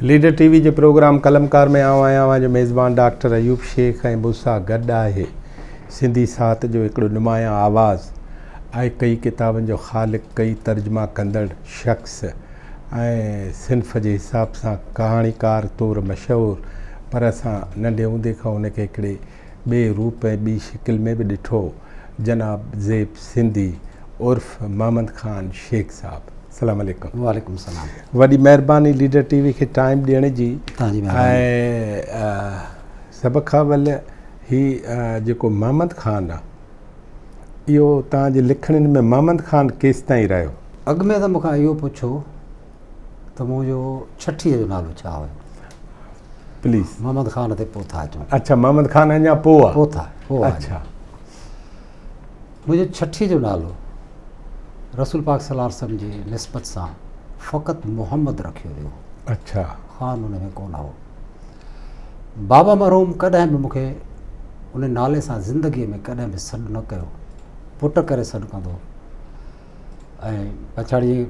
Leader ٽي V جي programme قلمڪار ۾ آئون آهيان اوهان جو ميزبان ڊاڪٽر ايوب شيخ ۽ مون سان گڏ آهي سنڌي ساهت جو هڪڙو نمايان آواز ۽ ڪئي ڪتابن جو خالق ڪئي ترجما ڪندڙ شخص ۽ صنف جي حساب سان ڪهاڻيڪار طور مشهور پر اسان ننڍي هوندي کان ان کي هڪڙي ٻئي روپ ۽ ٻي شڪل ۾ به ڏٺو جناب زيب سنڌي عرف محمد خان شيخ صاحب السلام عليڪم. وعليڪم السلام. وڏي مهرباني ليڊر ٽي وي کي ٽائيم ڏيڻ جي توهان جي مهرباني. ۽ سڀ کان اول هي جيڪو محمد خان آ اهو توهان جي لکڻين ۾ محمد خان ڪيستائين رهيو؟ اڳ ۾ ته مون کان اهو پڇو ته منهنجو ڇٺيء جو نالو ڇا هيو؟ پليز. محمد خان تي پوء ٿا اچون. اڇا محمد خان اڃا پوء آ. پوء ٿا پوء آ. اڇا. منهنجو ڇٺي جو نالو رسول پاڪ صلي الله عليه وسلم جي نسبت سان فقط محمد رکيو ويو هو. اڇا. خان ان ۾ ڪونه هو. بابا مرحوم ڪڏهن به مون کي ان نالي سان زندگيء ۾ ڪڏهن به سڏ نه ڪيو. پٽ ڪري سڏ ڪندو هو ۽ پڇاڙيء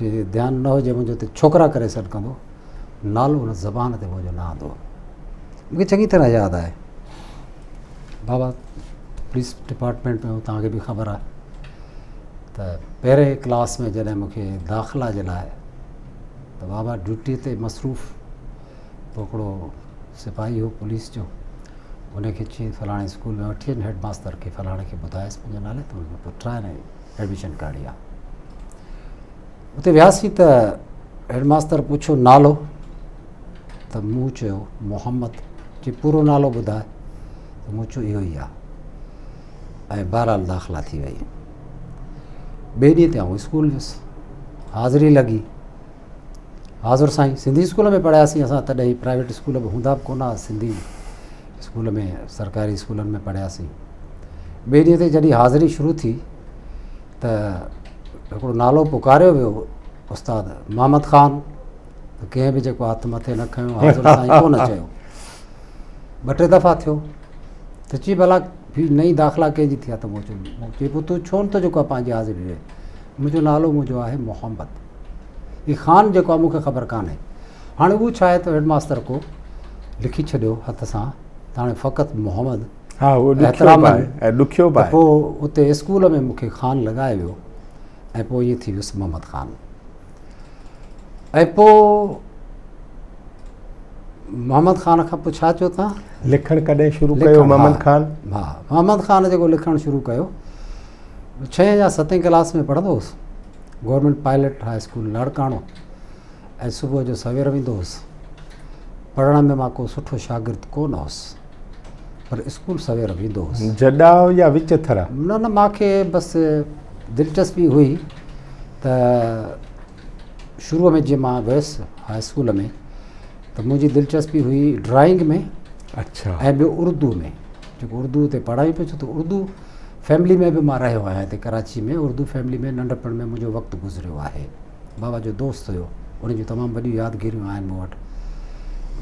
جي ڌيان نه هجي منهنجو ته ڇوڪرا ڪري سڏ ڪندو هو. نالو ان زبان تي منهنجو نه آندو هو. مون کي چڱي طرح ياد آهي. بابا پوليس ڊپارٽمينٽ ۾ هو توهان کي به خبر آهي ته پهرين ڪلاس ۾ جڏهن مون کي داخلا جي لاء ته بابا ڊيوٽي تي مصروف پوء هڪڙو سپاهي هو پوليس جو ان کي چيائين فلاڻي اسڪول ۾ وٺي وڃ هيڊ ماستر کي فلاڻي کي ٻڌايس منهنجي نالي ته منهنجو پٽ آهي ايڊميشن ڪرڻي آهي اتي وياسين ته هيڊ ماستر پڇيو نالو ته مون چيو محمد چي پورو نالو ٻڌاء ته مون چيو اهو ئي آهي ۽ بهرحال داخلا ٿي وئي ٻئي ڏينهن تي آئون اسڪول ويس حاضري لڳي حاضر سائين سنڌي اسڪول ۾ پڙهياسين اسان تڏهن پرائيويٽ اسڪول به هوندا به ڪونه هئا سنڌي اسڪول ۾ سرڪاري اسڪولن ۾ پڙهياسين ٻئي ڏينهن تي جڏهن حاضري شروع ٿي ته هڪڙو نالو پڪاريو ويو استاد محمد خان ته ڪنهن به جيڪو هٿ مٿي نه کنيو حاضر سائين ڪونه چيو ٻه ٽي دفعا ٿيو ته چي ڀلا هي نئين داخلا ڪنهن جي ٿي آ ته مون چيو مون چي پوء تون ڇو نٿو جيڪو پنهنجي حاضري ڏي منهنجو نالو منهنجو آهي محمد هي خان جيڪو آهي مون کي خبر ڪانهي هاڻي اهو ڇا آهي ته هيڊ ماستر ڪو لکي ڇڏيو هٿ سان ته هاڻي فقط محمد ها اهو ڏکيو به آهي ۽ ڏکيو به آهي. پوء اتي اسڪول ۾ مون کي خان لڳايو ويو ۽ پوء ائين ٿي ويس محمد خان ۽ پوء محمد خان کان پوء ڇا چيو تان لکڻ ڪڏهن شروع ڪيو محمد خان؟ ها محمد خان جيڪو لکڻ شروع ڪيو ڇهين يا ستين ڪلاس ۾ پڙهندو هوس government pilot high school Larkana ۽ صبح جو سوير ويندو هوس پڙهڻ ۾ مان ڪو سٺو شاگرد ڪو نه هوس پر اسڪول سوير ويندو هوس. جڏائو يا وچ ٿرا؟ نه نه مان کي بس دلچسپي هئي ته شروع ۾ جيئن مان ويس هاء اسڪول ۾ ته منهنجي دلچسپي هئي ڊرائنگ ۾ اڇا ۽ ٻيو اردو ۾ جيڪو اردو تي پڙهايون پيو ڇو ته اردو فيملي ۾ به مان رهيو آهيان هتي ڪراچي ۾ اردو فيملي ۾ ننڍپڻ ۾ منهنجو وقت گذريو آهي. بابا جو دوست هيو ان جون تمام وڏيون يادگيريون آهن مون وٽ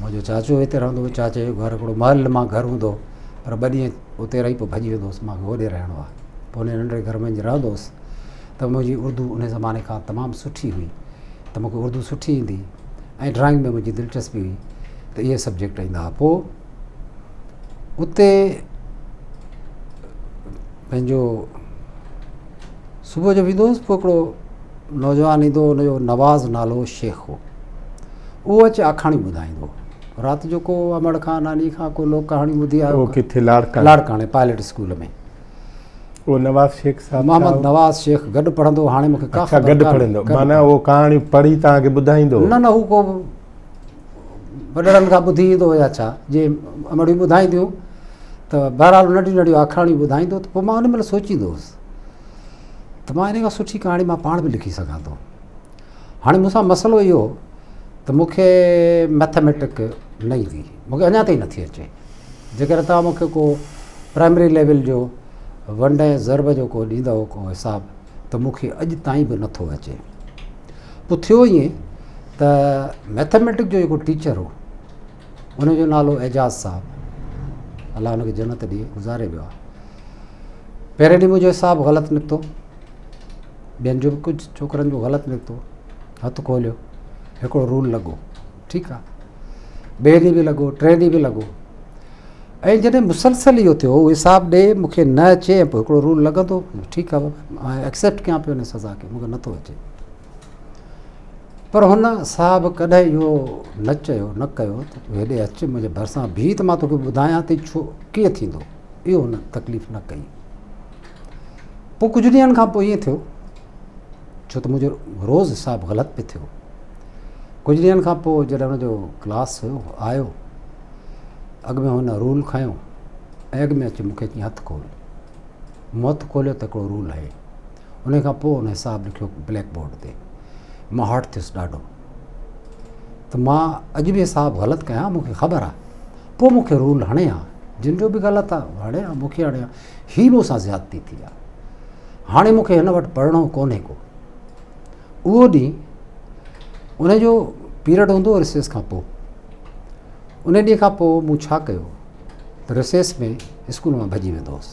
منهنجو چاچو هتي رهندو هو چاچي جو گهر هڪڙو محل مان گهر هوندو هو پر ٻه ڏينهن اتي رهي پوء ڀڄي ويندو هوس مانکي هوڏي رهڻو آهي پوء ان ننڍڙي گهر ۾ رهندو هوس ته منهنجي اردو ان زماني کان تمام سٺي هئي ته مونکي اردو سٺي ايندي ۽ ڊرائنگ ۾ منهنجي دلچسپي هئي ته اهي سبجيڪٽ ايندا هئا پوء اتي پنهنجو صبح جو ويندو هوس پوء هڪڙو نوجوان ايندو هو ان جو نواز نالو هو شيخ هو اهو اچي آکاڻيون ٻڌائيندو هو رات جو ڪو امڙ کان ناني کان ڪو لوڪ ڪهاڻيون ٻڌي آيو اهو ڪٿي لاڙڪاڻي لاڙڪاڻي پائلٽ اسڪول ۾ اهو نواز شيخ صاحب محمد نواز شيخ گڏ پڙهندو هو هاڻي مونکي ڪا اڇا گڏ پڙهندو معنيٰ اهو ڪهاڻيون پڙهي توهان کي ٻڌائيندو نه نه هو ڪو وڏڙن کان ٻڌي ايندو هو يا ڇا جي امڙيون ٻڌائينديون ته بهرحال ننڍيون ننڍيون آکاڻيون ٻڌائيندو ته پوء مان ان مهل سوچيندو هوس ته مان ان کان سٺي ڪهاڻي مان پاڻ به لکي سگهان ٿو. هاڻي مون سان مسئلو اهو هو ته مون کي مئٿميٽڪ نه ايندي هئي، مون کي اڃا تائين نٿي اچي. جيڪڏهن توهان مون کي ڪو پرائمري ليول جو ونڊ ۽ ضرب جو ڪو ڏيندؤ ڪو حساب ته مون کي اڄ تائين به نٿو اچي. پوء ٿيو ائين ته مئٿميٽڪ جو جيڪو ٽيچر هو ان جو نالو اعجاز صاحب، الله ان کي جنت ڏئي، گذاري ويو آهي. پهرين ڏينهن منهنجو حساب غلط نڪتو، ٻين جو به ڪجهه ڇوڪرن جو غلط نڪتو، هٿ کوليو، هڪڙو رول لڳو، ٺيڪ. ٺيڪ آ. ٻئي ڏينهن به لڳو، ٽئين ڏينهن به لڳو. ۽ جڏهن مسلسل اهو ٿيو، هو حساب ڏي مون کي نه اچي ۽ پوء هڪڙو رول لڳندو، ٺيڪ آ بابا مان ايڪسيپٽ ڪيان پيو ان سزا کي، مون کي نٿو اچي. پر هن صاحب ڪڏهن اهو نه چيو، نه ڪيو ته تون هيڏي اچ منهنجي ڀرسان بيهه ته مان توکي ٻڌايان ته ڇو ڪيئن ٿيندو. اهو هن تڪليف نه ڪئي. پوء ڪجهه ڏينهن کان پوء ائين ٿيو، ڇو ته منهنجو روز حساب غلط پئي ٿيو. ڪجهه ڏينهن کان پوء جڏهن هن جو ڪلاس هيو، آيو، اڳ ۾ هن رول کنيو ۽ اڳ ۾ اچي مون کي چيائين هٿ کول. مون هٿ کوليو ته هڪڙو رول هي. ان کان پوء هن حساب لکيو بليڪ بورڊ تي. مان هرٽ ٿيس ڏاڍو ته مان اڄ به حساب غلط ڪيان مون کي خبر آهي. پوء مون کي رول هڻي ها، جن جو به غلط آهي هڻي ها، مون کي هڻي ها. هي مون سان زيادتي ٿي آهي. هاڻي مون کي هن وٽ پڙهڻو ڪونهي ڪو. اهو ڏينهن ان جو پيرڊ هوندو هو رسيس کان پوء. ان ڏينهن کان پوء مون ڇا ڪيو ته رسيس ۾ اسڪول مان ڀڄي ويندو هوس.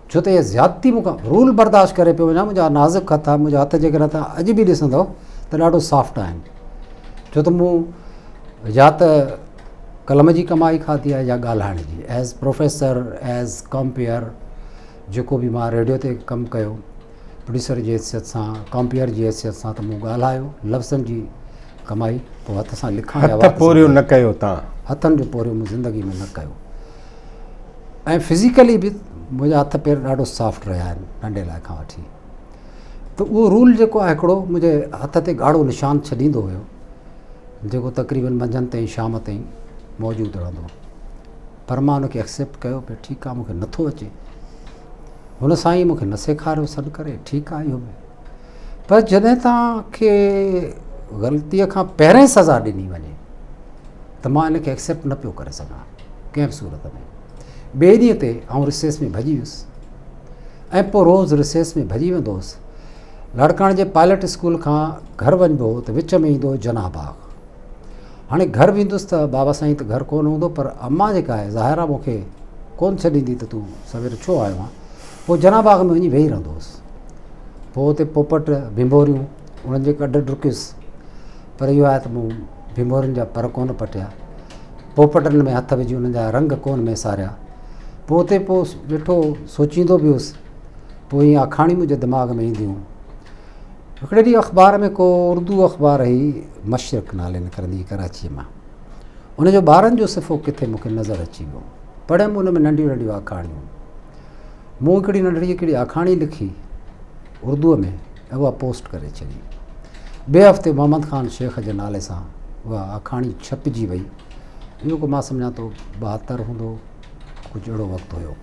ڇو ته اها زيادتي مون کان رول برداشت ڪري پيو وڃان منهنجا نازڪ هٿ آهن منهنجا هٿ جيڪڏهن توهان اڄ به ڏسندؤ ته ڏاڍو سافٽ آهن ڇو ته مون يا ته قلم جي ڪمائي کاڌي آهي يا ڳالهائڻ جي ايز پروفيسر ايز ڪمپيئر جيڪو به مان ريڊيو تي ڪم ڪيو پروڊيوسر جي حيثيت سان ڪمپيئر جي حيثيت سان ته مون ڳالهايو لفظن جي ڪمائي پوء هٿ سان لکان هٿ پورهيو نه ڪيو تان هٿن جو پورهيو مون زندگي ۾ نه ڪيو ۽ فزيڪلي به منهنجا هٿ پير ڏاڍو سافٽ رهيا آهن ننڍي لاء کان وٺي ته اهو رول جيڪو آهي هڪڙو منهنجي هٿ تي ڳاڙهو نشان ڇڏيندو هيو جيڪو تقريبن منجهند تائين شام تائين موجود رهندو پر مان ان کي ايڪسيپٽ ڪيو پيو ٺيڪ آهي مونکي نٿو اچي هن سائين مونکي نه سيکاريو سڏ ڪري ٺيڪ آهي اهو به پر جڏهن توهانکي غلطيء کان پهرين سزا ڏني وڃي ته مان ان کي ايڪسيپٽ نه پيو ڪري سگهان ڪنهن به صورت ۾ ٻئي ڏينهن تي آئون رسيس ۾ ڀڄي ويس ۽ پوء روز رسيس ۾ ڀڄي ويندو هوس لاڙڪاڻي جي پائلٽ اسڪول کان گهر وڃبو هو ته وچ ۾ ايندو هو جناح باغ هاڻي گهر ويندس ته بابا سائين ته گهر ڪونه هوندو پر امان جيڪا آهي ظاهر آهي مون کي ڪونه ڇڏيندي ته تون سوير ڇو آيو آهين پوء جناح باغ ۾ وڃي ويهي رهندو هوس پوء اتي پوپٽ ڀنڀوريون انهن جي ڪڍ ڊڪيس پر اهو آهي ته مون ڀنڀورين جا پر ڪونه پٽيا پوپٽن ۾ هٿ وجهي انهن جا رنگ ڪونه ميساريا. پوء اتي پوء ويٺو سوچيندو به هوس. پوء ائين آکاڻيون منهنجي دماغ ۾ اينديون. هڪڙي ڏينهن اخبار ۾ ڪو اردو اخبار هئي مشرق نالي نڪرندي هئي ڪراچيء مان. ان جو ٻارن جو صفحو ڪٿي مون کي نظر اچي ويو. پڙهيم ان ۾ ننڍيون ننڍيون آکاڻيون. مون هڪڙي ننڍڙي هڪڙي آکاڻي لکي اردوء ۾ ۽ اها پوسٽ ڪري ڇڏي. ٻئي هفتي محمد خان شيخ جي نالي سان اها آکاڻي ڇپجي وئي. اهو ڪو مان سمجهان ٿو 72 هوندو ڪجهه اهڙو وقت هيو.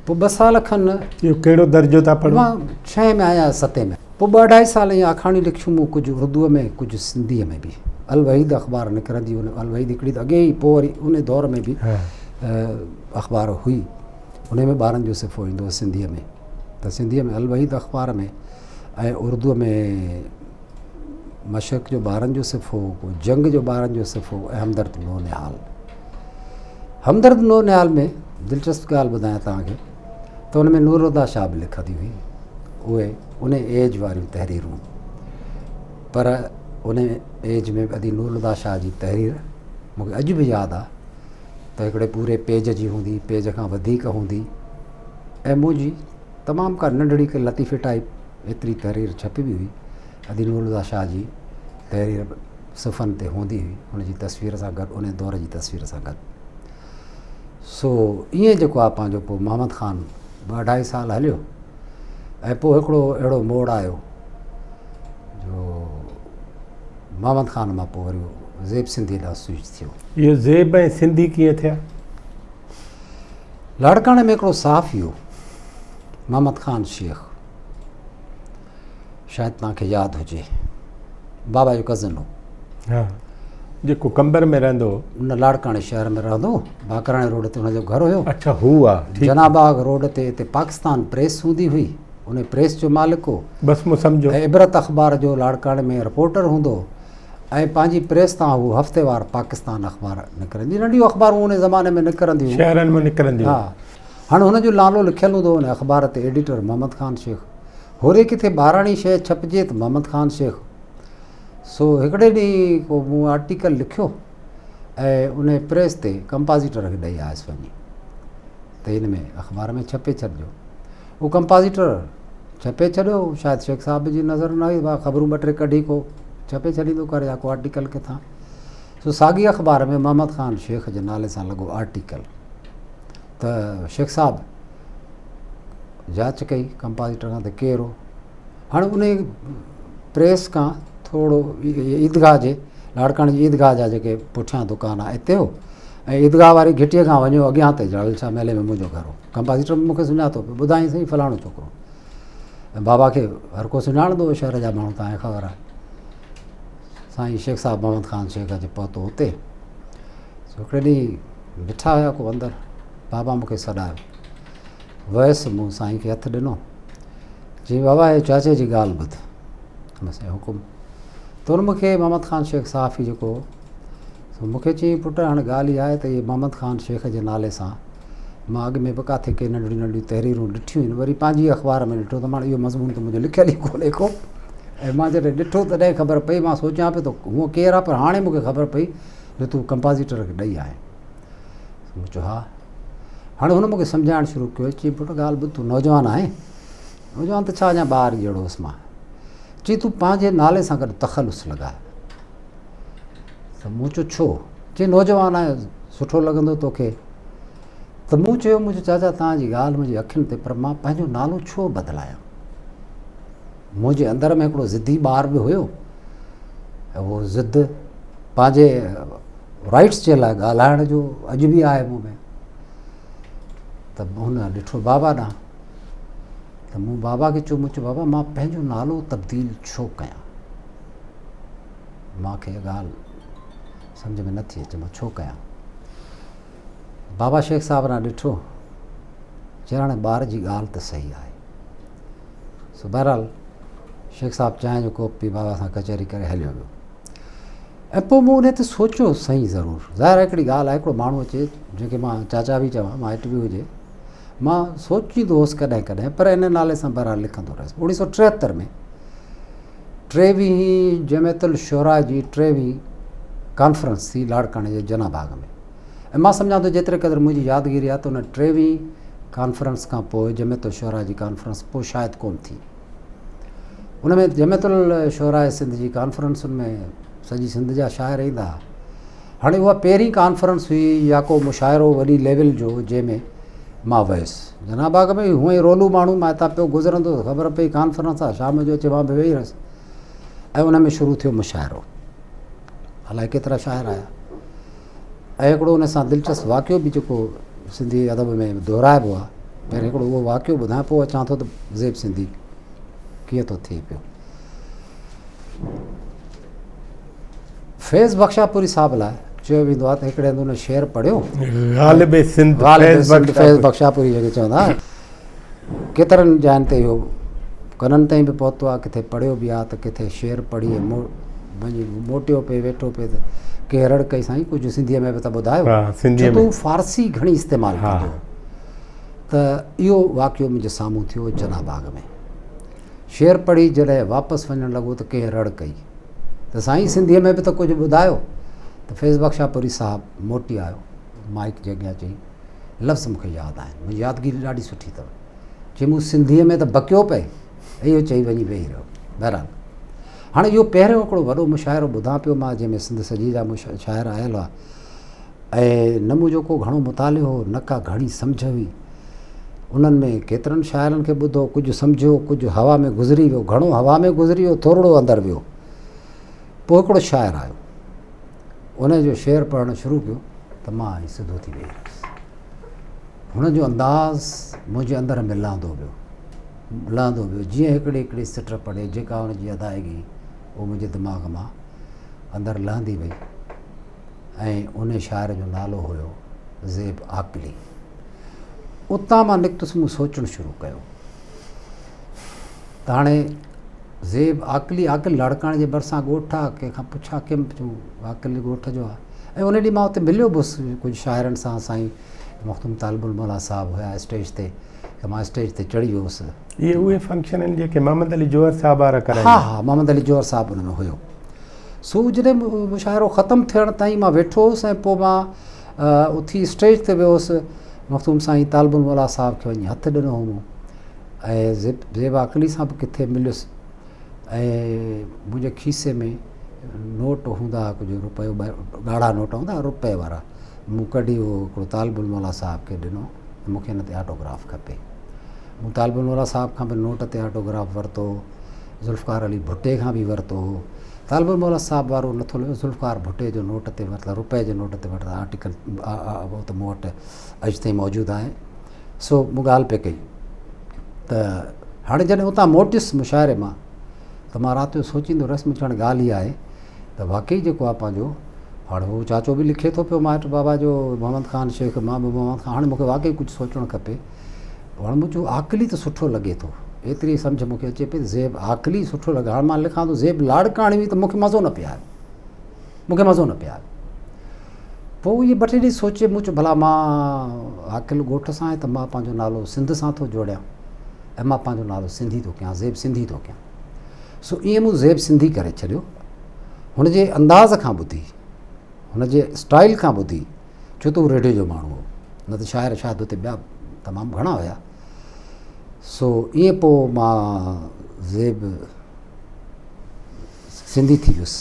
پوء ٻه سال کن. اهو ڪهڙو درجو ٿا پڙهو؟ مان ڇهين ۾ آهيان ستين ۾. پوء ٻه اڍائي سال ائين آکاڻيون لکيون مون ڪجهه اردوء ۾ ڪجهه سنڌيء ۾ به. الوحيد اخبار نڪرندي هئي الوحيد هڪڙي ته اڳي ئي پوء وري ان دور ۾ به اخبار هئي. ان ۾ ٻارن جو صفحو ايندو هو سنڌيء ۾ ته سنڌيء ۾ الوحيد اخبار ۾ ۽ اردوء ۾ مشرق جو ٻارن جو صفحو پوء جنگ جو ٻارن جو صفحو ۽ همدرد نو نهال همدرد نو نهال ۾ دلچسپ ڳالهه ٻڌايان توهان کي ته ان ۾ نور الهديٰ شاهه به لکندي هئي اهي ان ايج واريون تحريرون پر ان ايج ۾ به ادي نور الهديٰ شاهه جي تحرير مونکي اڄ به ياد آهي ته هڪڙي پوري پيج جي هوندي، پيج کان وڌيڪ هوندي ۽ منهنجي تمام ڪا ننڍڙي ڪا لطيفي ٽائيپ ايتري تحرير ڇپبي هئي. ادي نورالهديٰ شاهه جي تحرير صفحن تي هوندي هئي، ان جي تصوير سان گڏ، ان دور جي تصوير سان گڏ. سو ائين جيڪو آهي پنهنجو پوء محمد خان ٻه اڍائي سال هليو ۽ پوء هڪڙو اهڙو موڙ آيو جو محمد خان مان پوء وري زيب سنڌي ڏانهن سوئچ ٿيو. اهو زيب ۽ سنڌي ڪيئن ٿيا؟ لاڙڪاڻي ۾ هڪڙو صحافي هو محمد خان شيخ شايد توهان کي ياد هجي بابا جو ڪزن هو. ها جيڪو قمبر ۾ رهندو هو. نه لاڙڪاڻي شهر ۾ رهندو هو باقراڻي روڊ تي هن جو گهر هيو. اڇا هو آ ٺيڪ. جناح باغ روڊ تي اتي پاڪستان پريس هوندي هئي. ان پريس جو مالڪ هو. بس مون سمجهيو. ۽ عبرت اخبار جو لاڙڪاڻي ۾ رپورٽر هوندو هو ۽ پنهنجي پريس تان هو هفتيوار پاڪستان اخبار نڪرندي ننڍيون اخبارون ان زماني ۾ نڪرنديون هيون. شهرن ۾ نڪرنديون ها. هاڻي هن جو نالو لکيل هوندو هو ان اخبار تي ايڊيٽر محمد خان شيخ. هوري ڪٿي ٻاراڻي شيء ڇپجي ته محمد خان شيخ. سو هڪڙي ڏينهن ڪو مون آرٽيڪل لکيو ۽ ان پريس تي ڪمپازيٽر کي ڏئي آيس وڃي ته هن ۾ اخبار ۾ ڇپي ڇڏجو. اهو ڪمپازيٽر ڇپي ڇڏيو، شايد شيخ صاحب جي نظر نه هئي، خبرون ٻه ٽي ڪڍي ڪو ڇپي ڇڏيندو ڪر يا ڪو آرٽيڪل ڪٿان. سو ساڳي اخبار ۾ محمد خان شيخ جي نالي سان لڳو آرٽيڪل ته شيخ صاحب جاچ ڪئي ڪمپازيٽر کان ته ڪير هو. هاڻي ان پريس کان ٿورو عيدگاهه جي لاڙڪاڻي جي عيدگاهه جا جيڪي پٺيان دڪان آهي اتي هو ۽ عيدگاهه واري گهٽيء کان وڃو اڳيان تي جلال شاهه محلي ۾ منهنجو گهر هو. ڪمپازيٽر به مون کي سڃاتو پيو، ٻڌائين سائين فلاڻو ڇوڪرو. ۽ بابا کي هر ڪو سڃاڻندو هو شهر جا ماڻهو تان کي خبر آهي. سائين شيخ صاحب محمد خان شيخ اچي پهتو اتي. سو هڪڙي ڏينهن بيٺا هيا ڪو اندر، بابا مون کي سڏايو. ويس مون سائين کي هٿ ڏنو. چيائين بابا هي چاچي جي ڳالهه ٻڌ. چيم سائين حڪم. ته هن مون کي محمد خان شيخ صحافي جيڪو هو سو مون کي چيائين پٽ هاڻي ڳالهه اها آهي ته اهي محمد خان شيخ جي نالي سان مان اڳ ۾ به ڪاٿي ڪي ننڍڙيون ننڍڙيون تحريرون ڏٺيون آهن وري پنهنجي اخبار ۾ ڏٺو ته مان اهو مضمون ته منهنجو لکيل ئي ڪونهي ڪو ۽ مان جڏهن ڏٺو تڏهن خبر پئي مان سوچيان پيو ته هونء ڪير آهي پر هاڻي مون کي خبر پئي جو تون ڪمپازيٽر کي ڏئي آئين. مون چيو ها. هاڻي هن مون کي سمجهائڻ شروع ڪيو، چيائين پٽ ڳالهه ٻڌ تون نوجوان آهين، نوجوان ته ڇا اڃا ٻار جهڙو هوس مان. چيائين تون پنهنجي نالي سان گڏ تخلص لڳاء. ته مون چيو ڇو؟ چيائين نوجوان آهين سٺو لڳندو توکي. ته مون چيو مون چيو چاچا توهان جي ڳالهه منهنجي اکين تي پر مان پنهنجو نالو ڇو بدلايان؟ منهنجي اندر ۾ هڪڙو ضدي ٻار به هيو ۽ اهو ضد پنهنجي رائٽس جي لاء ڳالهائڻ جو اڄ به آهي مون ۾ ته هن ڏٺو بابا ڏانهن ته مون بابا کي چيو مون چيو بابا مان پنهنجو نالو تبديل ڇو ڪيان مان کي ڳالهه سمجه ۾ نٿي اچي مان ڇو ڪيان بابا شيخ صاحب ڏانهن ڏٺو چيو هاڻي ٻار جي ڳالهه ته صحيح آهي سو بهرحال شيخ صاحب چانهه جو ڪوپ پي بابا سان ڪچهري ڪري هليو ويو ۽ پوء مون ان تي سوچيو سائين ضرور ظاهر آهي هڪڙي ڳالهه آهي هڪڙو ماڻهو اچي جنهن کي مان چاچا به چوان مائٽ به هجي مان سوچيندو هوس ڪڏهن ڪڏهن پر ان نالي سان بهرحال لکندو رهيس اوڻيهه سو 73 ۾ ٽيويهين جمعيت الشعراء جي ٽيويهين ڪانفرنس ٿي لاڙڪاڻي جي جناح باغ ۾ ۽ مان سمجهان ٿو جيتري قدر منهنجي يادگيري آهي ته ان ٽيويهين ڪانفرنس کان پوء جمعيت الشعراء جي ڪانفرنس پوء شايد ڪونه ٿي. ان ۾ جمعيت الشعراء سنڌ جي ڪانفرنسن ۾ سڄي سنڌ جا شاعر ايندا هئا. هاڻي اها پهرين ڪانفرنس هئي يا ڪو مشاعرو وڏي ليول جو جنهن ۾ مان ويس. جناح باغ ۾ هونئن ئي رولو ماڻهو مان هتان پيو گذرندو هوس خبر پئي ڪانفرنس آهي شام جو اچي مان به ويهي رهيس ۽ ان ۾ شروع ٿيو مشاعرو. الائي ڪيترا شاعر آيا. ۽ هڪڙو ان سان دلچسپ واقعو به جيڪو سنڌي ادب ۾ دهرائبو آهي پهرين هڪڙو اهو واقعو ٻڌايان پوء اچان ٿو ته زيب سنڌي ڪيئن ٿو ٿئي پيو فيض بخشاپوري صاحب لاء چيو ويندو آهي ته هڪڙي هنڌ هن شعر پڙهيو غالب سنڌ غالب سنڌ فيض بخشاپوري جيڪي چوندا ڪيترن جاين تي اهو ڪنن تائين به پهتو آهي، ڪٿي پڙهيو به آهي ته ڪٿي شعر پڙهي وڃي موٽيو پئي ويٺو پئي ته ڪنهن رڙ ڪئي سائين ڪجهه سنڌيء ۾ به ته ٻڌايو ڇو ته هو فارسي گهڻي استعمال ڪندو هو ته اهو واقعو منهنجي سامهون ٿيو جناح باغ ۾ شعر پڙهي جڏهن واپس وڃڻ لڳو ته ڪنهن رڙ ڪئي ته سائين سنڌيء ۾ به ته ڪجهه ٻڌايو ته فيض بخشاپوري صاحب موٽي آيو مائيڪ جي اڳيان چئي لفظ مون کي ياد آهن، منهنجي يادگيري ڏاڍي سٺي اٿو. چي مون سنڌيء ۾ ته بڪيو پئي، اهو چئي وڃي ويهي رهيو. بهرحال هاڻي اهو پهريون هڪڙو وڏو مشاعرو ٻڌان پيو مان جنهن ۾ سنڌ سڄي جا شاعر آيل هئا ۽ نه منهنجو ڪو گهڻو مطالعو هو نه ڪا گهڻي سمجهه هئي. انهن ۾ ڪيترن شاعرن کي ٻڌو، ڪجهه سمجهيو، ڪجهه هوا ۾ گذري ويو، گهڻو هوا ۾ گذري ويو، ٿورڙو اندر ويو. پوء هڪڙو شاعر آيو. ان جو شعر پڙهڻ شروع ڪيو ته مان ائين سڌو ٿي ويهي رهيس. هن جو انداز منهنجي اندر ۾ لهندو ويو، لهندو ويو، جيئن هڪڙي هڪڙي سٽ پڙهي جيڪا هن جي ادائگي اهو منهنجي دماغ مان اندر لهندي وئي ۽ ان شاعر جو نالو هيو زيب عاقلي. اتان مان نڪتس مون سوچڻ شروع ڪيو ته هاڻي زيب عاقلي، عاقل لاڙڪاڻي جي ڀرسان ڳوٺ آ، ڪنهن کان پڇا ڪيم چون عاقل ڳوٺ جو آ ۽ ان ڏينهن مان اتي مليو به هوس ڪجهه شاعرن سان سائين مخدوم طالب الموليٰ صاحب هيا اسٽيج تي ته مان اسٽيج تي چڙهي ويو هوس. اهي اهي فنڪشن آهن جيڪي محمد علي جوهر صاحب وارا ڪرائيندا. ها ها محمد علي جوهر صاحب ان ۾ هيو. سو جڏهن مشاعرو ختم ٿيڻ تائين مان ويٺو هوس ۽ پوء مان اٿي اسٽيج تي ويو هوس مخدوم سائين طالب الموليٰ صاحب کي وڃي هٿ ڏنو هو مون ۽ زيب عاقلي سان به ڪٿي مليس ۽ منهنجي کيسي ۾ نوٽ هوندا هئا ڪجهه روپيو ڳاڙها نوٽ هوندا هئا روپئي وارا مون ڪڍي اهو هڪڙو طالب الموليٰ صاحب کي ڏنو ته مون کي هن تي آٽوگراف کپي مون طالب الموليٰ صاحب کان به نوٽ تي آٽوگراف ورتو ذوالفقار علي ڀٽي کان به ورتو طالب الموليٰ صاحب وارو نٿو لڳي ذوالفقار ڀٽي جو نوٽ تي ورتل روپئي جي نوٽ تي ورتل آرٽيڪل اهو ته مون وٽ اڄ تائين موجود آهي سو مون ڳالهه پئي ڪئي ته هاڻي جڏهن اتان موٽيس مشاعري مان ته مان رات جو سوچيندو رهيس مون چيو هاڻي ڳالهه اها آهي ته واقعي جيڪو آهي پنهنجو هاڻي هو چاچو به لکي ٿو پيو مائٽ بابا جو محمد خان شيخ مان به محمد خان هاڻي مونکي واقعي ڪجهه سوچڻ کپي هاڻي مون چيو عاقلي ته سٺو لڳي ٿو ايتري سمجهه مونکي اچي پئي زيب عاقلي سٺو لڳي هاڻي مان لکان ٿو زيب لاڙڪاڻوي ته مونکي مزو نه پيا آيو مونکي مزو نه پيا آيو پوء اهي ٻه ٽي ڏينهن سوچي مون چيو ڀلا مان عاقل ڳوٺ سان آهي ته مان پنهنجو نالو سنڌ سان ٿو جوڙيان ۽ مان پنهنجو نالو سنڌي ٿو ڪيان زيب سنڌي ٿو ڪيان سو ائين مون زيب سنڌي ڪري ڇڏيو. هن جي انداز کان ٻڌي، هن جي اسٽائيل کان ٻڌي، ڇو ته هو ريڊيو جو ماڻهو هو، نه ته شاعر شايد اتي ٻيا تمام گهڻا هيا. سو ائين پوء مان زيب سنڌي ٿي ويس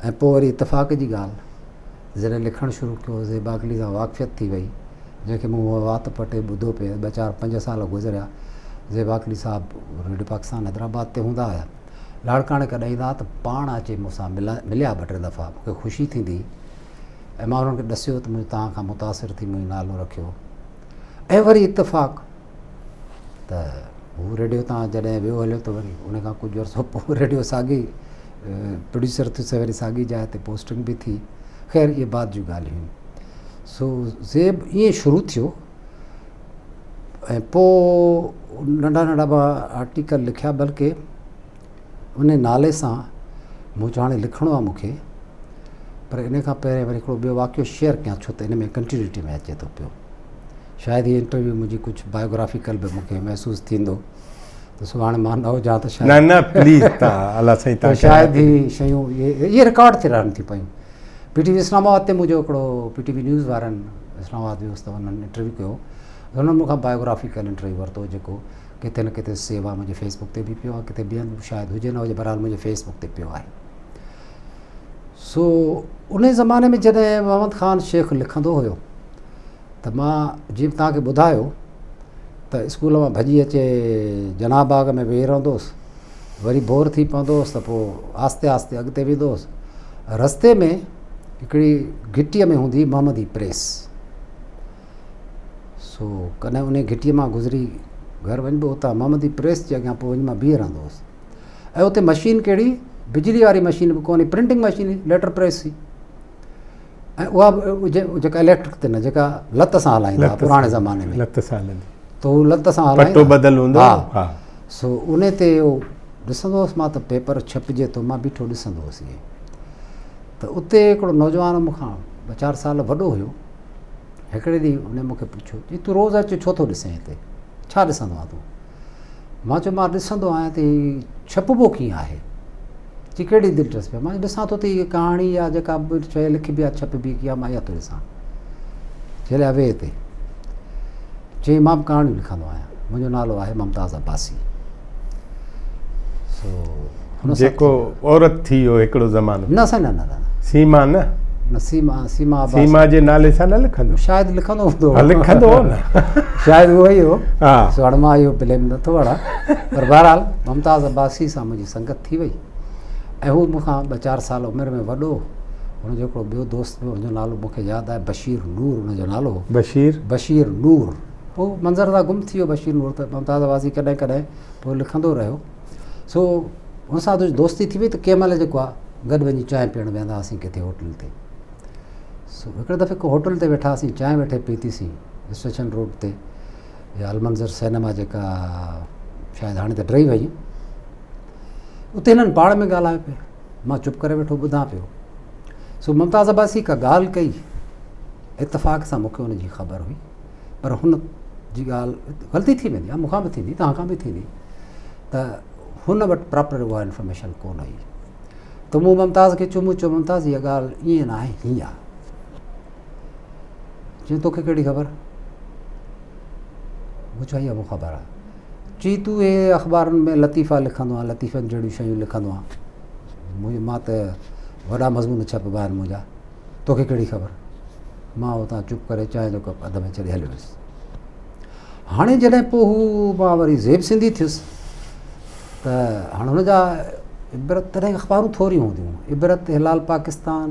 ۽ پوء وري اتفاق جي ڳالهه جڏهن لکڻ شروع ڪيو زيب عاقلي سان واقفيت ٿي وئي جنهن کي مون وات پٽي ٻڌو پئي ٻه چار پنج سال گذريا زيب عاقلي صاحب ريڊيو پاڪستان حيدرآباد تي هوندا هيا لاڙڪاڻي ڪڏهن ايندا ته پاڻ اچي مون سان مليا ٻه ٽي دفعا مون کي خوشي ٿيندي ۽ مان انهن کي ڏسيو ته مون توهان کان متاثر ٿي منهنجو نالو رکيو ۽ وري اتفاق ته هو ريڊيو تان جڏهن ويو هليو ته وري ان کان ڪجهه عرصو پوء ريڊيو ساڳي پروڊيوسر ٿيس وري ساڳي جاء تي پوسٽنگ به ٿي خير اهي بعد جون ڳالهيون سو زيب ائين شروع ٿيو ۽ پوء ننڍا ننڍا مان آرٽيڪل لکيا بلڪه ان نالي سان مون چيو هاڻي لکڻو آهي مونکي پر ان کان پهرين وري هڪڙو ٻيو واقعو شيئر ڪيان ڇو ته ان ۾ ڪنٽينيوٽي ۾ اچي ٿو پيو شايد هي انٽرويو منهنجي ڪجهه بايوگرافيڪل به مونکي محسوس ٿيندو ته سڀاڻي مان نه هجان ته شايد نه نه پليز تا الله سائين تا شايد هي شيون اهي رڪارڊ ٿي رهن ٿيون پيون پي ٽي وي اسلام آباد تي منهنجو هڪڙو پي ٽي وي نيوز وارن اسلام آباد ويس ته انهن انٽرويو ڪيو انهن مون کان بايوگرافيڪل انٽرويو ورتو جيڪو ڪٿي نه ڪٿي سيو آهي منهنجي فيس بڪ تي به پيو آهي ڪٿي ٻين شايد هجي نه هجي بهرحال منهنجي فيس بڪ تي پيو آهي سو ان زماني ۾ جڏهن محمد خان شيخ لکندو هيو ته مان جيئن توهان کي ٻڌايو ته اسڪول مان ڀڄي اچي جناح باغ ۾ ويهي رهندو هوس وري بور ٿي پوندو هوس ته پوء آهستي آهستي اڳتي ويندو هوس رستي ۾ هڪڙي گهٽيء ۾ هوندي هئي محمدي پريس سو ڪڏهن ان گهٽيء مان گذري گهر وڃبو اتان محمدي پريس جي اڳيان پوء وڃي مان بيهي رهندو هوس ۽ اتي مشين ڪهڙي بجلي واري مشين به ڪونهي پرنٽنگ مشين هئي ليٽر پريس هئي ۽ اها به جيڪا اليڪٽرڪ تي نه جيڪا لت سان هلائيندا هئا پراڻي زماني ۾ لت سان هلندي ته هو لت سان هلائيندا پٽو ٻڌل هوندو ها سو ان تي اهو ڏسندو هوس مان ته پيپر ڇپجي ٿو مان بيٺو ڏسندو هوس ائين ته اتي هڪڙو نوجوان مون کان ٻه چار سال وڏو هيو هڪڙي ڏينهن ان مون کي پڇيو چي تون روز اچ ڇو ٿو ڏسين هتي ڇا ڏسندو آهين تون مان چيو مان ڏسندو آهيان ته هي ڇپبو ڪيئن آهي؟ چي ڪهڙي دلچسپي آهي؟ مان ڏسان ٿو ته هي ڪهاڻي يا جيڪا به شيء لکبي آهي ڇپبي ڪيئن آهي مان اها ٿو ڏسان. چي ليا ويهه هتي. چيائين مان به ڪهاڻيون لکندو آهيان. منهنجو نالو آهي ممتاز عباسي. سو هن سان جيڪو عورت ٿي ويو هڪڙو زمانو. نه سائين نه نه نه. سيما نه. نه سيما سيما عباسي. سيما جي نالي سان نه لکندو. شايد لکندو هوندو. ها لکندو هو نه. شايد اهو ئي هو. ها. سو هاڻي مان اهو بليم نه ٿو هڻان پر بهرحال ممتاز عباسي سان منهنجي سنگت ٿي وئي ۽ هو مون کان ٻه چار سال عمر ۾ وڏو هو. هن جو هڪڙو ٻيو دوست به هو ان جو نالو مون کي ياد آهي بشير نور ان جو نالو هو. بشير. بشير نور. پوء منظر تان گم ٿي ويو بشير نور ته ممتاز عباسي ڪڏهن ڪڏهن پوء لکندو رهيو. سو هن سان تنهنجي دوستي ٿي وئي ته ڪنهن مهل جيڪو آهي گڏ وڃي چانهه پيئڻ ويهندا هئاسين ڪٿي هوٽل تي. سو هڪڙي دفعي ڪو هوٽل تي ويٺا هئاسين چانهه ويٺي پيتيسين اسٽيشن روڊ تي يا المنظر سئنيما جيڪا شايد هاڻي ته ڊهي وئي اتي هنن پاڻ ۾ ڳالهايو پئي مان چپ ڪري ويٺو ٻڌان پيو سو ممتاز عباسي ڪا ڳالهه ڪئي اتفاق سان مونکي ان جي خبر هئي پر هن جي ڳالهه غلطي ٿي ويندي آهي مون کان به ٿيندي توهان کان به ٿيندي ته هن وٽ پراپر اها انفارميشن ڪونه هئي. ته مون ممتاز کي چيو، مون چيو ممتاز هيء ڳالهه ائين نه آهي هيئن آهي. چيائين توکي ڪهڙي خبر؟ مون چيو اها مون خبر آهي. چي تون اهي اخبارن ۾ لطيفا لکندو آهين، لطيفن جهڙيون شيون لکندو آهين. مون مان ته وڏا مضمون ڇپبا آهن منهنجا، توکي ڪهڙي خبر؟ مان اتان چپ ڪري چانهه جو ڪپ اڌ ۾ ڇڏي هليو ويس. هاڻي جڏهن پوء هو مان وري زيب سنڌي ٿيس ته هاڻي هن جا عبرت تڏهن اخبارون ٿوريون هونديون عبرت هلال پاڪستان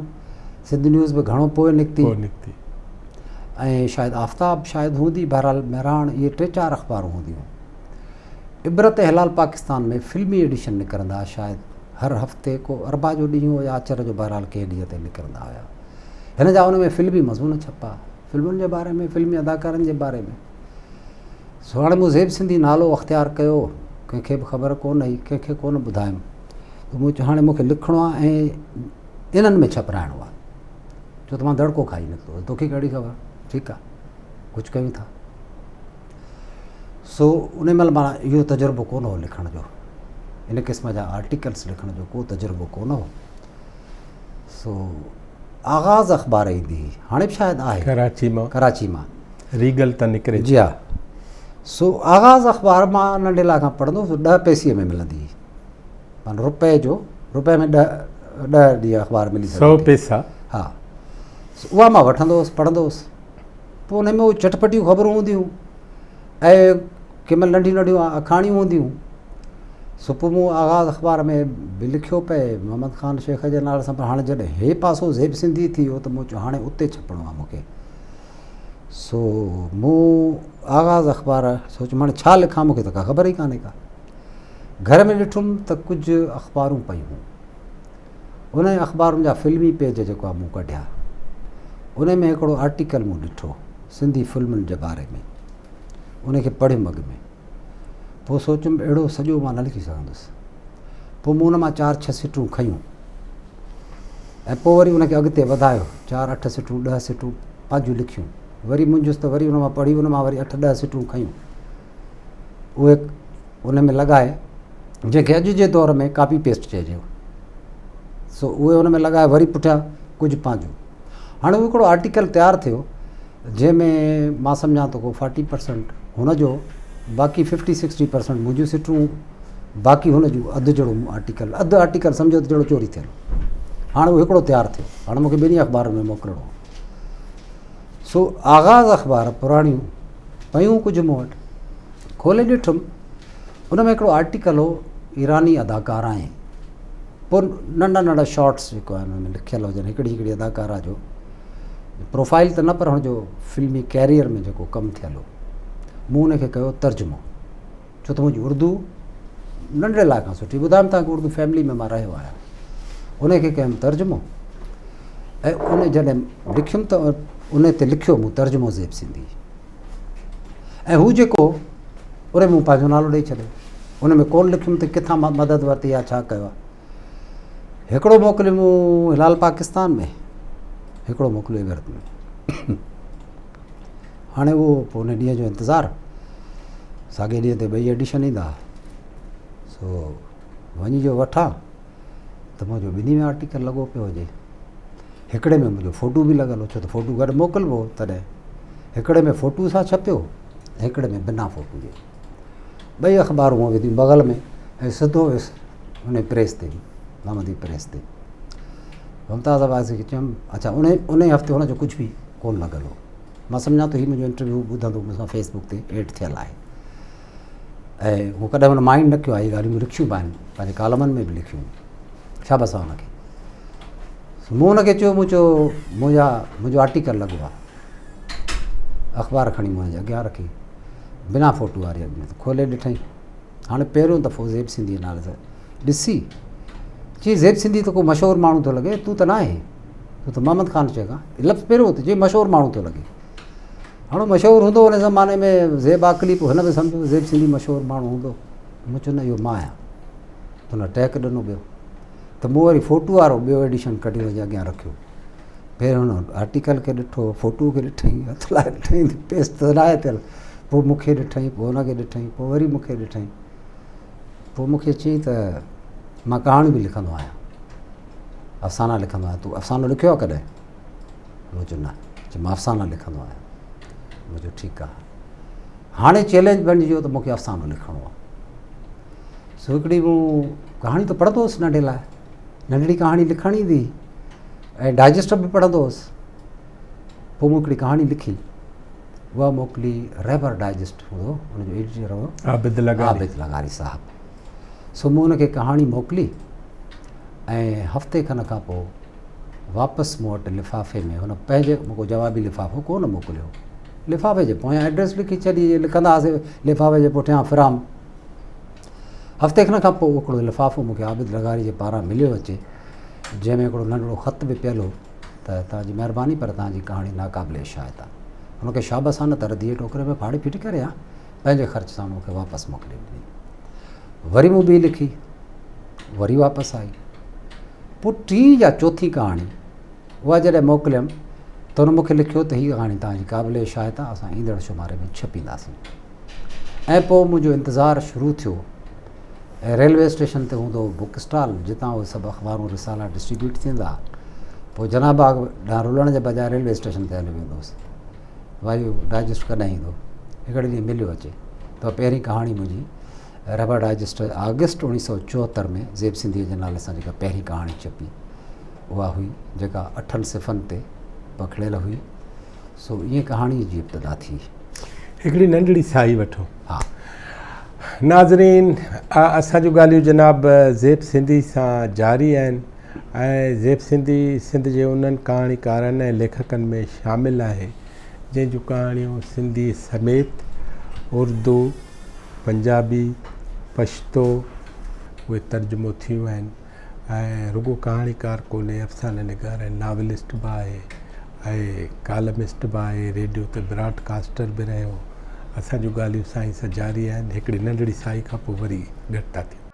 سنڌ نيوز به گهڻو پوء نڪتي نڪتي ۽ شايد آفتاب شايد هوندي بهرحال مهراڻ اهي ٽي چار اخبارون هونديون عبرت هلال پاڪستان ۾ فلمي ايڊيشن نڪرندا شايد هر هفتي ڪو اربع جو ڏينهن هو يا آچر جو بهرحال ڪنهن ڏينهن تي نڪرندا هيا هن جا ان ۾ فلمي مضمون ڇپا فلمن جي باري ۾ فلمي اداڪارن جي باري ۾ سو هاڻي مون زيب سنڌي نالو اختيار ڪيو ڪنهن کي به خبر ڪونه هئي ڪنهن کي ڪونه ٻڌايم ته مون چيو هاڻي مون کي لکڻو آهي ۽ انهن ۾ ڇپرائڻو آهي ڇو ته مان دڙڪو کائي نڪتو هوس توکي ڪهڙي خبر ٺيڪ آهي ڪجهه ڪيون ٿا سو ان مهل مان اهو تجربو ڪونه هو لکڻ جو ان قسم جا آرٽيڪلس لکڻ جو ڪو تجربو ڪونه هو سو آغاز اخبار ايندي هئي هاڻي به شايد آهي ڪراچي مان ڪراچي مان ريگل تان نڪري جي ها سو آغاز اخبار مان ننڍي لاء کان پڙهندو هوس ڏهه پئسي ۾ ملندي هئي معنيٰ روپئي جو روپئي ۾ ڏهه ڏهه ڏينهن اخبار ملي سو پئسا ها اها مان وٺندو هوس پڙهندو هوس پوء ان ۾ اهي چٽپٽيون خبرون هونديون ۽ ڪنهن مهل ننڍيون ننڍيون آکاڻيون هونديون سو پوء مون آغاز اخبار ۾ به لکيو پئي محمد خان شيخ جي نالي سان پر هاڻي جڏهن هي پاسو زيب سنڌي ٿي ويو ته مون چيو هاڻي اتي ڇپڻو آهي مونکي سو مون آغاز اخبار سوچيم هاڻي ڇا لکان مونکي ته ڪا خبر ئي ڪانهي ڪا گهر ۾ ڏٺم ته ڪجهه اخبارون پيون هيون انهن اخبارن جا فلمي پيج جيڪو آهي مون ڪڍيا ان ۾ هڪڙو آرٽيڪل مون ڏٺو سنڌي فلمن جي باري ۾ ان کي پڙهيم اڳ ۾ پوء سوچيم اهڙو سڄو مان نه لکي سگهندس پوء مون ان مان چار ڇهه سٽون کنيون ۽ پوء وري ان کي اڳتي وڌايو چار اٺ سٽون ڏهه سٽون پنهنجون لکيون وري منجهس ته وري ان مان پڙهي ان مان وري اٺ ڏهه سٽون کنيون اهي ان ۾ لڳائي جنهن کي اڄ جي دور ۾ ڪاپي پيسٽ چئجي سو اهي ان ۾ لڳائي وري پٺيان ڪجهه پنهنجو هاڻي اهو هڪڙو آرٽيڪل تيار ٿيو جنهن ۾ مان سمجهان ٿو ڪو فارٽي پرسنٽ هن جو باقي ففٽي سڪسٽي پرسنٽ منهنجون سٽون باقي هن جون اڌ جهڙو آرٽيڪل اڌ آرٽيڪل سمجهو ته جهڙو چوري ٿيل هاڻي اهو هڪڙو تيار ٿيو هاڻي مونکي ٻنهي اخبارن ۾ موڪلڻو سو آغاز اخبار پراڻيون پيون ڪجهه مون وٽ کولي ڏٺم ان ۾ هڪڙو آرٽيڪل هو ايراني اداڪارائين پوء ننڍا ننڍا شارٽس جيڪو آهن ان ۾ لکيل هجن هڪڙي هڪڙي اداڪارا جو پروفائل ته نه پر هن جو فلمي ڪيريئر ۾ جيڪو ڪم ٿيل هو مون ان کي ڪيو ترجمو ڇو ته منهنجي اردو ننڍڙي لاء کان سٺي ٻڌايم تان اردو فيملي ۾ مان رهيو آهيان ان کي ڪيم ترجمو ۽ ان جڏهن لکيم ته ان تي لکيو مون ترجمو زيب سنڌي ۽ هو جيڪو ان ۾ مون پنهنجو نالو ڏئي ڇڏيو ان ۾ ڪونه لکيم ته ڪٿان مان مدد ورتي يا ڇا ڪيو آهي هڪڙو موڪليو مون هلال پاڪستان ۾ هڪڙو موڪليو عبرت ۾ هاڻي اهو پوء ان ڏينهن جو انتظار ساڳي ڏينهن تي ٻئي ايڊيشن ايندا سو وڃي جو وٺان ته منهنجو ٻنهي ۾ آرٽيڪل لڳو پيو هجي هڪڙي ۾ منهنجو فوٽو به لڳل هو ڇو ته فوٽو گڏ موڪلبو هو تڏهن هڪڙي ۾ فوٽو سان ڇپيو هڪڙي ۾ بنا فوٽو جي ٻئي اخبارون مون وڌيون بغل ۾ ۽ سڌو ويس ان پريس تي محمدي پريس تي ممتاز عباسي کي چيم اڇا ان ان هفتي هن جو ڪجهه به ڪونه لڳل هو مان سمجهان ٿو هي منهنجو انٽرويو ٻڌندو مون سان فيسبوڪ تي ايڊ ٿيل آهي ۽ هو ڪڏهن هن مائنڊ نه ڪيو آهي ڳالهيون مون لکيون به آهن پنهنجي ڪالمن ۾ به لکيون شابس آهي هن کي مون هن کي چيو مون چيو منهنجا منهنجو آرٽيڪل لڳو آهي اخبار کڻي مون هن جي اڳيان رکي بنا فوٽو واري اڳ ۾ ته کولي ڏٺائين هاڻي پهريون دفعو زيب سنڌي نالي سان ڏسي چي زيب سنڌي ته ڪو مشهور ماڻهو ٿو لڳي تون ته نه آهين تون ته محمد خان شيخ آهين لفظ پهريون ته چي مشهور ماڻهو ٿو لڳي هاڻي مشهور هوندو ان زماني ۾ زيب عاقلي پوء هن به سمجهيو زيب سنڌي مشهور ماڻهو هوندو مون چيو نه اهو مان آهيان هن ٽهڪ ڏنو ٻيو ته مون وري فوٽو وارو ٻيو ايڊيشن ڪڍي هن جي اڳيان رکيو پهريون هن آرٽيڪل کي ڏٺو فوٽو کي ڏٺائين هٿ لائي ڏٺائين پيسٽ ته ناهي ٿيل پوء مون کي ڏٺائين پوء هن کي ڏٺائين پوء وري مون کي ڏٺائين پوء مون کي چيائين ته مان ڪهاڻيون به لکندو آهيان. افسانا لکندو آهيان تون افسانو لکيو آهي ڪڏهن؟ مون چيو نه. چي مان افسانا لکندو آهيان. مون چيو ٺيڪ آهي. هاڻي چئلينج بڻجي ويو ته مون کي افسانو لکڻو آهي. سو هڪڙي مون ڪهاڻي ته پڙهندو هوس ننڍي لاء ننڍڙي ڪهاڻي لکڻ ايندي هئي ۽ ڊائجسٽ به پڙهندو هوس. پوء مون هڪڙي ڪهاڻي لکي اها موڪلي رهبر ڊائجسٽ هوندو ان جو ايڊيٽر هو عابد لغاري عابد لغاري صاحب سو مون ان کي ڪهاڻي موڪلي ۽ هفتي کن کان پوء واپس مون وٽ لفافي ۾ هن پنهنجي مون ڪو جوابي لفافو ڪو نه موڪليو لفافي جي پويان ايڊريس لکي ڇڏي لکندا هئاسي لفافي جي پٺيان فرام هفتي کن کان پوء هڪڙو لفافو مون کي عابد لغاري جي پاران مليو اچي جنهن ۾ هڪڙو ننڍڙو خط به پيل هو ته توهان جي مهرباني پر توهان جي ڪهاڻي ناقابل اشاعت آهي. هن کي شابس آ نه ته رديء ٽوڪري ۾ ڦاڙي ڦٽي ڪري ها. پنهنجي خرچ سان مون کي واپس موڪلي ڏني. وري مون ٻي لکي. وري واپس آئي. پوء ٽين يا چوٿين ڪهاڻي اها جڏهن موڪليم ته هن مون کي لکيو ته هيء ڪهاڻي توهان جي قابل اشاعت آهي اسان ايندڙ شماري ۾ ڇپينداسين. ۽ پوء منهنجو انتظار شروع ٿيو. ۽ ريلوي اسٽيشن تي هوندو هو بڪ اسٽال جتان اهي سڀ اخبارون رسالا ڊسٽريبيوٽ ٿيندا ها. پوء جناح باغ ڏانهن رلڻ جي بجاء ريلوي اسٽيشن تي هليو ويندو هوس. ڀائي اهو ڊائجسٽ ڪڏهن ايندو؟ هڪڙي ڏينهن مليو اچي ته پهرين ڪهاڻي منهنجي رهبر ڊائجسٽ آگسٽ 1974 ۾ زيب سنڌيء جي نالي سان جيڪا پهرين ڪهاڻي ڇپي اها هئي جيڪا اٺن صفحن تي پکڙيل هئي. سو ائين ڪهاڻيء جي ابتدا ٿي. هڪڙي ننڍڙي ساهي وٺو. ها. ناظرين اسان جون ڳالهيون جناب زيب سنڌي سان جاري آهن ۽ زيب سنڌي سنڌ جي انهن ڪهاڻيڪارن ۽ ليکڪن ۾ شامل آهي جنهن جون ڪهاڻيون سنڌي سميت اردو، پنجابي، پشتو اهي ترجمو ٿيون آهن. ۽ رڳو ڪهاڻيڪار ڪونهي، افسانه نگار ۽ ناولسٽ به آهي ۽ ڪالمسٽ به آهي، ريڊيو تي براڊ ڪاسٽر به رهيو. اسان جون ڳالهيون سائين سان جاري آهن. هڪڙي ننڍڙي ساهي کان پوء وري گڏ ٿا ٿيون.